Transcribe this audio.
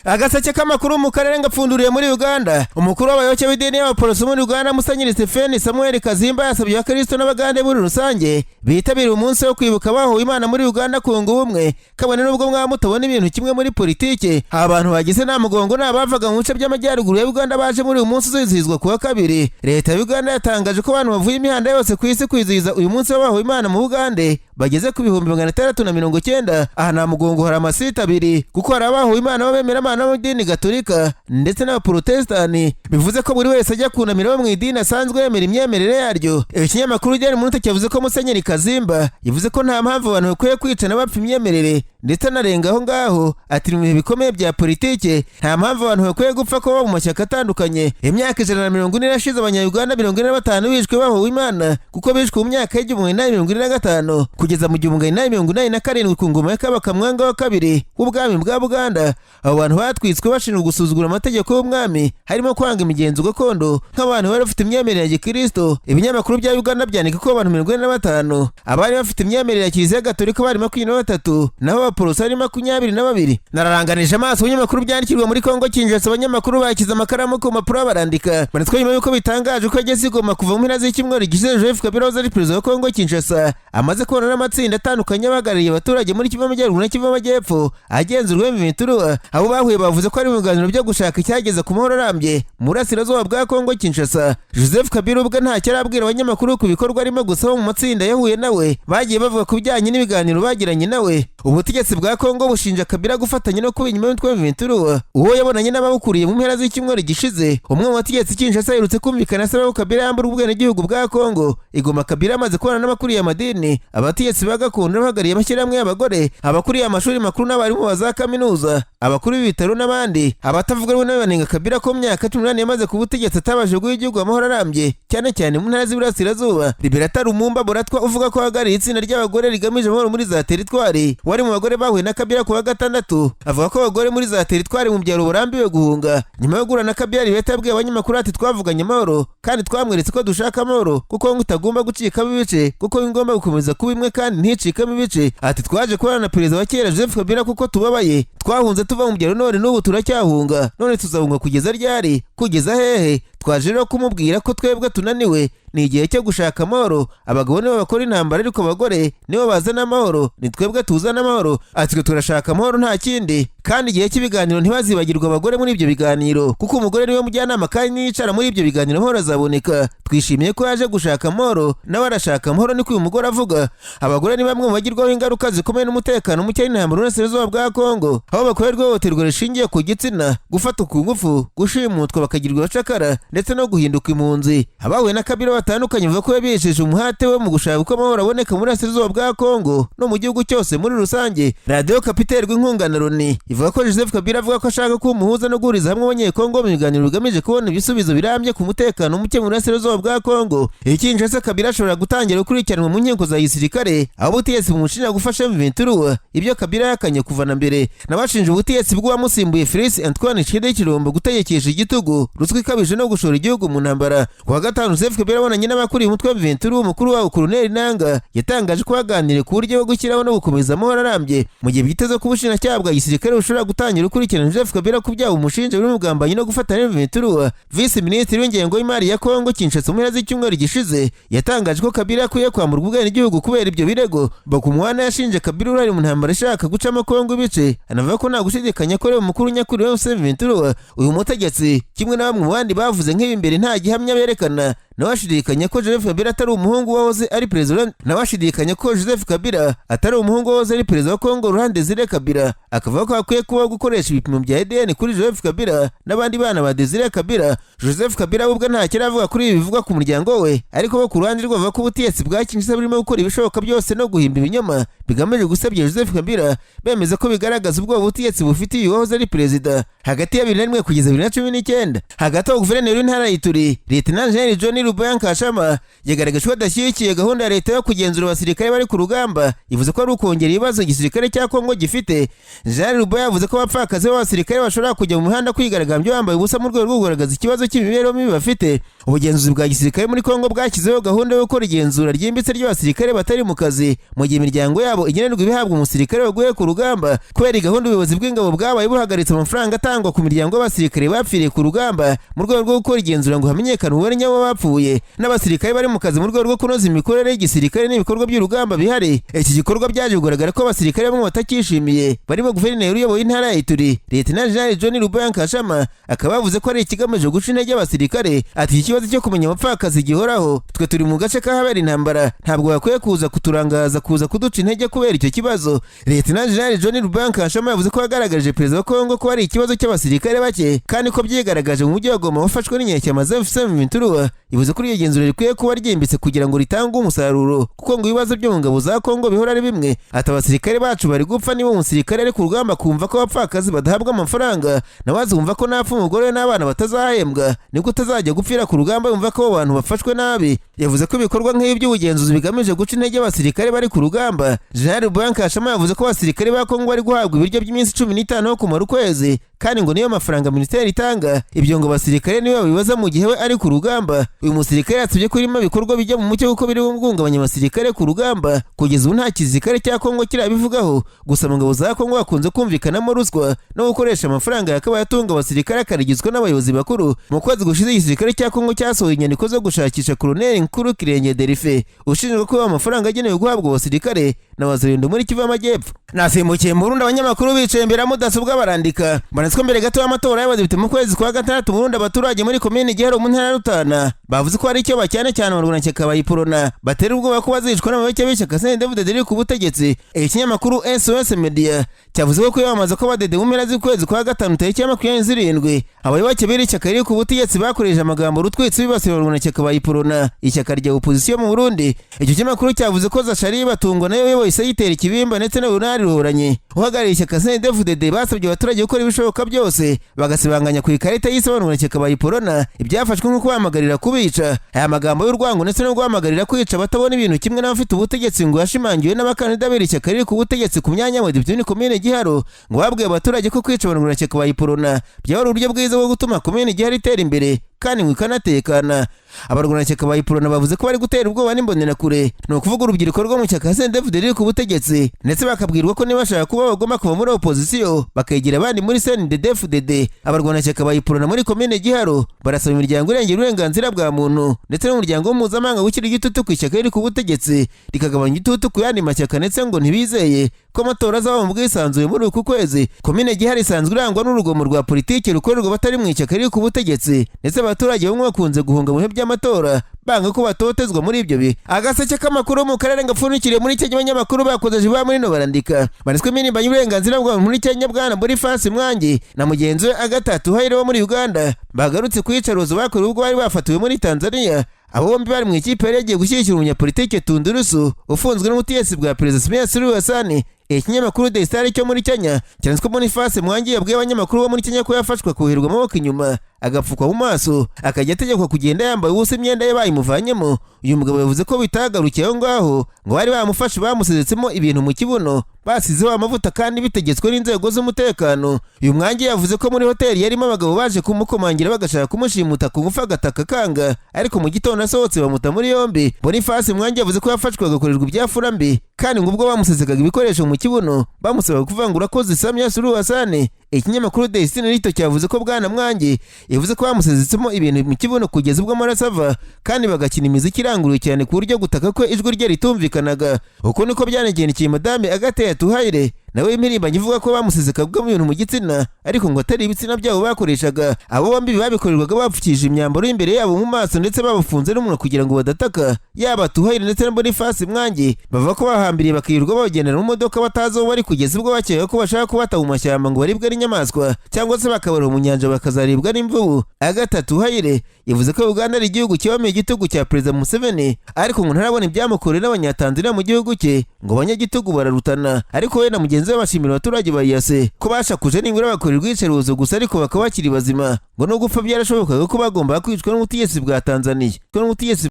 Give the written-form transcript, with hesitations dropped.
Agaseke k'amakuru mu karere ngapfunduriye muri Uganda. Umukuru w'abayoboke b'idini y'Abaporoso muri Uganda, Musenyeri Stephen Samuel Kazimba, yasabye abakristo n'Abagande muri rusange bitabiriye umunsi wo kwibuka abahowe Imana muri Uganda kunga ubumwe, kabone n'ubwo mwaba mutabona ibintu kimwe muri politike. Abantu bagize nta mugongo ni abavaga mu bice by'amajyaruguru ya Uganda baje muri uyu munsi uzizihizwa ku wa kabiri. Leta ya Uganda yatangaje ko abantu bavuye imihanda yose ku isi kwizihiza uyu munsi w'abahowe Imana mu Bugande bageze ku 690,000. Aha nta mugongo, hari amasite abiri, kuko hari abahowe Imana b'abemera Imana b'idini Gatolika ndetse n'Abaporotesitanti, bivuze ko buri wese ajya kunamira bo mu idini asanzwe yemera imyemerere yaryo. Ikinyamakuru Daily Monitor cyavuze ko Musenyeri Kazimba yavuze ko nta mpamvu abantu bakwiye kwicana bapfa imyemerere, ndetse anarenga aho ngaho ati: "Mu bihe bikomeye bya politike, nta mpamvu abantu bakwiye gupfa kuba mu mashyaka atandukanye." Imyaka 140 irashize Abanyayuganda 45 bishwe bahowe Imana, kuko bishwe mu myaka y'1845 kugeza mu 1887 ku ngoma ya Kabaka Mwanga wa Kabiri w'ubwami bwa Buganda. Abo bantu batwitswe bashinjwa gusuzugura amategeko y'umwami, harimo kwanga imigenzo gakondo nk'abantu bari bafite imyemerere ya gikristo. Ibinyamakuru bya Uganda byandika ko abantu 45 abari bafite imyemerere ya Kiliziya Gatolika bari 23, naho Abaporoso ari 22. Nararanganije amaso ibinyamakuru byandikirwa muri Kongo Kinshasa. Abanyamakuru bashyize amakaramu ku mpapuro barandika, banditswe nyuma y'uko bitangaje ko yageze i Goma kuva mu mpera z'icyumweru gishize. Joseph Kabila wahoze ari perezida wa Kongo Kinshasa amaze kubona n'amatsinda atandukanye abahagarariye abaturage muri Kivu Amajyaruguru na Kivu Amajyepfo agenzurwa M23. Abo bahuye bavuze ko ari mu biganiro byo gushaka icyageza ku mahoro arambye mu burasirazuba bwa Kongo Kinshasa. Joseph Kabila ubwe ntacyo arabwira abanyamakuru ku bikorwa arimo, gusa bo mu matsinda yahuye nawe bagiye bavuga ku bijyanye n'ibiganiro bagiranye nawe. Ubutegetsi bwa Kongo bushinja Kabila gufatanya no kuba inyuma y'umutwe wa M23, uwo yabonanye n'abawukuriye mu mpera z'icyumweru gishize. Umwe mu bategetsi Kinshasa aherutse kumvikana asaba ko Kabila yambura ubwenegihugu bwa Kongo. I Goma, Kabila amaze kubona n'abakuriye amadini, abategetsi ba gakondo n'abahagarariye amashyirahamwe y'abagore, abakuriye amashuri makuru n'abarimu ba za kaminuza, abakuru b'ibitaro n'abandi. Abatavuga rumwe nawe banenga Kabila ko mu myaka 18 yamaze ku butegetsi atabashije guha igihugu amahoro arambye, cyane cyane mu ntara z'iburasirazuba. Liberata Lumumba Boratwa, uvuga ko ahagarariye itsinda ry'abagore rigamije amahoro muri za teritwari, wari mu bagore bahuye na Kabila ku wa gatandatu, avuga ko abagore muri za teritwari mu byaro barambiwe guhunga. Nyuma yo guhura na Kabila, Liberata yabwiye abanyamakuru ati: "Twavuganye amahoro kandi twamweretse ko dushaka amahoro, kuko ngo itagomba gucikamo ibice, kuko ingomba gukomeza kuba imwe kandi nticikamo ibice." Ati: "Twaje kubana na perezida wa kera Joseph Kabila kuko tubabaye. Twahunze tuva mu byaro, none n'ubu turacyahunga. None tuzahunga kugeza ryari? Kugeza hehe? Twaje rero kumubwira ko twebwe tunaniwe. Ni igihe cyo gushaka amahoro. Abagabo nibo bakora intambara, ariko abagore nibo bazana amahoro. Ni twebwe tuzana amahoro." Ati: "Twe turashaka amahoro, nta kindi, kandi igihe cy'ibiganiro ntibazibagirwe abagore muri ibyo biganiro, kuko umugore niwe mujyanama, kandi niyicara muri ibyo biganiro amahoro azaboneka. Twishimiye ko yaje gushaka amahoro, nawe arashaka amahoro." Niko uyu mugore avuga. Abagore ni bamwe mu bagirwaho ingaruka zikomeye n'umutekano muke n'intambara mu burasirazuba bwa Kongo, aho bakorerwa ihohoterwa rishingiye ku gitsina, gufatwa ku ngufu, gushimutwa bakagirwa abacakara ndetse no guhinduka impunzi. Abahuye na Kabila batandukanye bavuga ko yabesheje umuhate we mu gushaka uko amahoro aboneka mu burasirazuba bwa Kongo no mu gihugu cyose muri rusange. Radiyo Okapi iterwa inkunga na Loni ivuga ko Joseph Kabila avuga ko ashaka kuba umuhuza no guhuriza hamwe Abanyekongo mu biganiro bigamije kubona ibisubizo birambye ku mutekano muke mu burasirazuba bwa Kongo. Ikinshasa, Kabila ashobora gutangira gukurikiranwa mu nkiko za gisirikare, aho ubutegetsi bumushinja gufasha M23, ibyo Kabila yahakanye kuva na mbere. N'abashinja ubutegetsi bw'uwamusimbuye Felix Antoine Tshisekedi Tshilombo gutegekesha igitugu, ruswa ikabije no gushora igihugu mu ntambara. Ku wa gatanu, Joseph Kabila abonanye n'abakuriye umutwe wa M23. Umukuru wabo, Colonel Nanga, yatangaje ko baganiriye ku buryo bwo gushyiraho no gukomeza amahoro arambye, mu gihe byitezwe ko ubushinjacyaha bwa gisirikare bushobora gutangira gukurikirana Joseph Kabila ku byaha bumushinja birimo ubugambanyi no gufatanya M23. Visi Minisitiri w'ingengo y'imari ya Kongo Kinshasa mu mpera z'icyumweru gishize yatangaje ko Kabila akwiye kwamburwa ubwenegihugu kubera ibyo birego. Bakumwana yashinje Kabila uruhare mu ntambara ishaka gucamo Kongo ibice, anavuga ko nta gushidikanya ko ari umukuru nyakuri wa M23. Uyu mutegetsi, kimwe na bamwe mu bandi bavuze nk'ibi mbere, nta gihamya berekana. Nawe ashidikanya ko Joseph Kabila atari umuhungu wahoze ari perezida nawe ashidikanya ko Joseph Kabila atari umuhungu wahoze ari perezida wa Kongo Laurent Desire Kabila, akavuga ko hakwiye kubaho gukoresha ibipimo bya ADN kuri Joseph Kabila n'abandi bana ba Desire Kabila. Joseph Kabila we ubwe ntacyo aravuga kuri ibi bivugwa ku muryango we, ariko bo ku ruhande rwe bavuga ko ubutegetsi bwa Kinshasa burimo gukora ibishoboka byose no guhimba ibinyoma bigamije gusebya Joseph Kabila, bemeza ko bigaragaza ubwoba ubutegetsi bufitiye uwahoze ari perezida hagati ya 2001 kugeza 2019. Hagati aho, guverineri w'intara ya Ituri, Lieutenant General John Rubaya Nkashama yagaragaje ko adashyigikiye gahunda ya leta yo kugenzura abasirikare bari ku rugamba. Ivuze ko ari ukongera ibibazo igisirikare cya Kongo gifite. Jean Rubaya yavuze ko abapfakazi b'abasirikare bashobora kujya mu mihanda kwigaragambya bambaye ubusa mu rwego rwo kugaragaza ikibazo cy'imibereho mibi bafite. Ubugenzuzi bwa gisirikare muri Kongo bwashyizeho gahunda yo gukora igenzura ryimbitse ry'abasirikare batari mu kazi, mu gihe imiryango yabo igenerwa ibihabwa umusirikare waguye ku rugamba. Kubera iyi gahunda, ubuyobozi bw'ingabo bwabaye buhagaritse amafaranga atangwa ku miryango y'abasirikare bapfiriye ku rugamba, mu rwego rwo gukora igenzura ngo hamenyekane umubare nyawo bapfuye n'abasirikare bari mu kazi, mu rwego rwo kunoza imikorere y'igisirikare n'ibikorwa by'urugamba bihari. Iki gikorwa byaje kugaragara ko abasirikare bamwe batacyishimiye, barimo guverineri uyoboye intara ya Ituri, Lieutenant General John Rubaya Nkashama, akaba yavuze ko ari ikigamije guca intege abasirikare. Ati: "Ikibazo cyo kumenya abapfakazi gihoraho. Twe turi mu gace k'ahabera intambara, ntabwo bakwiye kuza kuturangaza, kuza kuduca intege kubera icyo kibazo." Lieutenant General John Rubaya Nkashama yavuze ko yagaragaje perezida wa Kongo ko hari ikibazo cy'abasirikare bake, kandi ko byigaragaje mu mujyi wa Goma wafashwe n'inyeshyamba za AFC M23. Ivuze ko iryo genzura rikwiye kuba ryimbitse kugira ngo ritange umusaruro, kuko ngo ibibazo byo mu ngabo za Kongo bihora ari bimwe. Ati: "Abasirikare bacu bari gupfa. Niba umusirikare ari ku rugamba kumva ko abapfakazi badahabwa amafaranga, nawe azumva ko napfa umugore we n'abana batazahembwa, nibwo utazajya gupfira ku rugamba yumva ko abo bantu bafashwe nabi." Yavuze ko ibikorwa nk'ibi by'ubugenzuzi bigamije guca intege abasirikare bari ku rugamba. General Rubaya Nkashama yavuze ko abasirikare ba Kongo bari guhabwa ibiryo by'iminsi 15 yo kumara ukwezi, kandi ngo niyo mafaranga minisiteri itanga. Ibyo ngo abasirikare niwe babibaza mu gihe we ari ku rugamba. Uyu musirikare yasabye ko irimo ibikorwa bijya mu mucyo, kuko biri guhungabanya abasirikare ku rugamba. Kugeza ubu nta gisirikare cya Kongo kirabivugaho. Gusa mu ngabo za Kongo hakunze kumvikanamo ruswa no gukoresha amafaranga yakabaye atunga abasirikare akarigizwa n'abayobozi bakuru. Mu kwezi gushize, igisirikare cya Kongo cyasohoye inyandiko zo gushakisha Koloneli Nkuru Kirenge Derife, ushinzwe kuba amafaranga agenewe guhabwa abasirikare na Wazalendo muri Kivu y'Amajyepfo. Nasimbukiye mu Burundi. Abanyamakuru bicaye imbere ya mudasobwa barandika. Banditswe mbere gato y'amatora y'abadepite mu kwezi kwa gatandatu. Mu Burundi, abaturage muri komini Giharo mu ntara ya Rutana bavuze ko hari icyo cyane cyane mu rwanashyaka ba Uprona batera ubwoba ko bazicwa n'abayoboke b'ishyaka CNDD-FDD riri ku butegetsi. Ikinyamakuru SOS Media cyavuze ko kwiyamamaza ko abadede mu mpera z'ukwezi kwa gatanu tariki ya 27, abayoboke b'iri shyaka riri ku butegetsi bakoresheje amagambo rutwitsi bibasira urwanashyaka ba Uprona, ishyaka rya opposition mu Burundi. Icyo kinyamakuru cyavuze ko Zachary Batungwa nayo uyoboye segiteri Kibimba ndetse na Leonard Ruhoranye uhagarariye ishyaka CNDD-FDD basabye abaturage gukora ibishoboka byose bagasibanganya ku ikarita y'isobanurashyaka ba Uprona ibyafashwe nko kubahamagarira kubica. Aya magambo y'urwango ndetse no guhamagarira kwica batabona ibintu kimwe n'abafite ubutegetsi ngo yashimangiwe n'abakandida b'iri shyaka riri ku butegetsi ku myanya y'abadepite muri komine Giharo, ngo babwiye abaturage ko kwica abarwanashyaka ba Uprona byaba ari uburyo bwiza bwo gutuma komine Giharo itera imbere kandi ngo ikanatekana. Abarwanashyaka ba Uprona bavuze ko bari gutera ubwoba n'imbonerakure, ni ukuvuga urubyiruko rwo mu shyaka CNDD-FDD riri ku butegetsi, ndetse bakabwirwa ko niba bashaka kuba bagomba kuva muri opozisiyo bakegera abandi muri CNDD-FDD. Abarwanashyaka ba Uprona muri komine Giharo barasaba imiryango irengera uburenganzira bwa muntu ndetse n'umuryango mpuzamahanga gushyira igitutu ku ishyaka riri ku butegetsi, rikagabanya igitutu ku yandi mashyaka, ndetse ngo ntibizeye ko amatora azaba mu bwisanzure muri uku kwezi. Komine Giharo isanzwe irangwa n'urugomo rwa politiki rukorerwa batari mu ishyaka riri ku butegetsi, ndetse abaturage bamwe bakunze guhunga mu bihe by'amatora banga ko batotezwa muri ibyo bihe. Agaseke k'amakuru mu karere gapfundikiriye muri Kenya. Abanyamakuru bakoze jiba muri no barandika banditswe impirimbanyi y'uburenganzira bwa muri Kenya, bwana Boniface Mwangi, na mugenzi we Agatha Atuhaire wo muri Uganda, bagarutse ku iyicarubozo bakorewe ubwo bari bafatiwe muri Tanzania. Abo bombi bari mu ikipe yari yagiye gushyigikira umunyapolitike Tundu Lissu ufunzwe n'ubutegetsi bwa Perezida Samia Suluhu Hassan. Ikinyamakuru The Star cyo muri Kenya cyanditswe Boniface Mwangi yabwiye abanyamakuru bo muri Kenya ko yafashwe kuhirwa amaboko inyuma, agapfukwa mu maso, akajya ategekwa kugenda yambaye ubusa, imyenda ye bayimuvanyemo. Uyu mugabo yavuze ko bitagarukiye aho ngaho, ngo bari bamufashe bamusezetsemo ibintu mu kibuno, basizeho amavuta, kandi bitegetswe n'inzego z'umutekano. Uyu Mwangi yavuze ko muri hoteli yarimo abagabo baje kumukomangira bagashaka kumushimuta ku ngufu, agataka kanga, ariko mu gitondo asohotse bamuta muri yombi. Boniface Mwangi yavuze ko yafashwe agakorerwa ibyafura mbi, kandi ngo ubwo bamusesekaga ibikoresho mu kibuno bamusabaga kuvangura ko Samia Suluhu Hassan. Ikinyamakuru Destiny Rito cyavuze ko bwana Mwangi yavuze ko bamusezetsemo ibintu mu kibuno kugeza ubwo amaraso ava, kandi bagakina imiziki iranguruye cyane ku buryo gutaka ko ijwi rye ritumvikanaga. Uko niko byanagendekeye madame Agathe Atuhaire, nawe impirimbanyi ivuga ko bamusezekagamo ibintu mu gitsina, ariko ngo atari ibitsina byabo bakoreshaga. Abo bombi babikorerwaga bapfukishije imyambaro y'imbere yabo mu maso, ndetse babafunze n'umunwa kugira ngo badataka. Yaba Atuhaire ndetse na Boniface Mwangi bavuga ko bahambiriye bakirirwa babagendera mu modoka batazi aho bari, kugeza ubwo bakeka ko bashaka kubata mu mashyamba ngo baribwe n'inyamaswa, cyangwa se bakabaroha mu nyanja bakazaribwa n'imvubu. Agathe Atuhaire yavuze ko Uganda ari igihugu kibamo igitugu cya Perezida Museveni, ariko ngo ntarabona ibyamukorewe n'Abanyatanzania mu gihugu cye, ngo abanyagitugu bararutana. Ariko we na mugenzi bagenzi be bashimira abaturage ba EAC ko bashakuje nibura bakora urwicarubozo gusa, ariko bakaba bakiri bazima, ngo no gupfa byarashobokaga ko bagombaga kwicwa n'ubutegetsi bwa Tanzania, n'ubutegetsi.